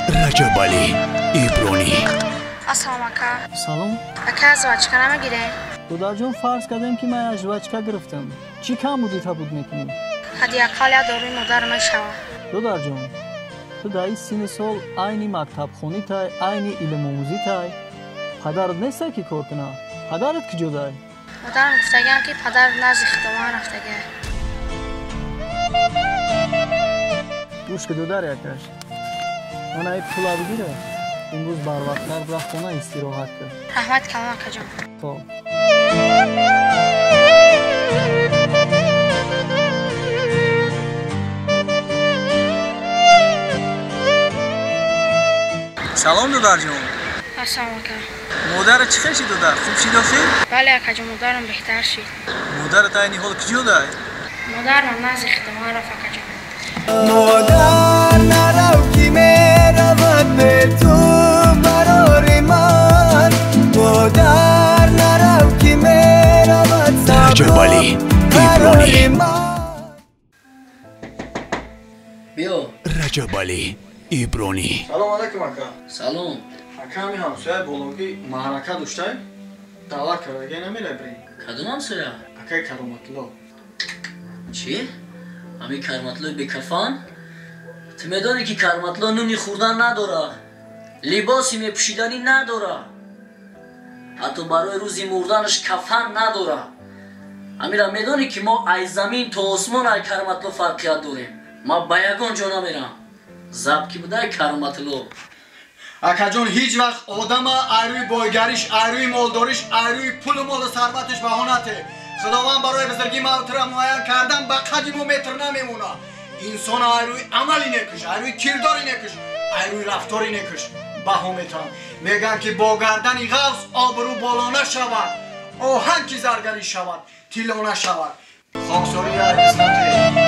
Раҷабалӣ Ибронӣ. Ассалом, ака. Салом. Ака, жвачка намегирем? Додарҷон, фарз кардем, ки ман як жвачка гирифтам. Чӣ камбуди табуд мекунӣ? Ҳадди ақал як доруи модар мешавад. Додарҷон, ту дар ин синни сол айни мактабхонитай, айни илмомӯзитай. Падарат нестай, ки кор кунад? Падарат куҷо дай? Модарам гуфтагиам, ки падар назди худованд рафтагиа. Гӯш ки, додар якаш, мана ин пула бигира, имрӯз барвақттар бира хона, истироҳат кун. Раҳмат калон, акаҷон. Хоб. Салом, додарҷон. Ассалом, ака. Модарат чӣ хел шид, додар? Хуб шид охир? Бале, акаҷон, модарам беҳтар шид. Модарат айни ҳол куҷо дай? Модарам назди худованд рафт, акаҷон. Модар, нарав, ки меравад бе ту барори ман. Модар, нарав, ки меравад. Раҷабалӣ Ибронӣ. Биё. Раҷабалӣ Ибронӣ. Салом алайкум, ака. Салом. Ака, ҳами ҳамсояи бологӣ маърака доштай, даъват кардагия, намерай бирем? Кадом ҳамсоя? Акаи Кароматулло. Чӣ? Ҳамин Кароматуллои бекафан? Ту медонӣ, ки Кароматулло нуни хӯрдан надора, либоси мепӯшиданӣ надора, ҳатто барои рӯзи мурданаш кафан надора. Ҳамира медонӣ, ки мо ай замин то осмон ай Кароматулло фарқият дорем. Ман ба ягон ҷо намерам. Заб ки будай Кароматулло. Акаҷон, ҳеҷ вақт одама айрӯи бойгариш, айрӯи молдориш, айрӯи пулу молу сарватиш баҳо нате. Худованд барои бузургӣ мавтра муайян кардан ба қади мо метр намемона. Инсон айрӯи амали некуш, айрӯи кирдори некуш, айрӯи рафтори некуш баҳо метавон. Мегӯянд, ки бо гардани ғафз обрӯ боло нашавад, оҳан ки заргарӣ шавад, тилло нашавад. Хоксорӣ қисмате.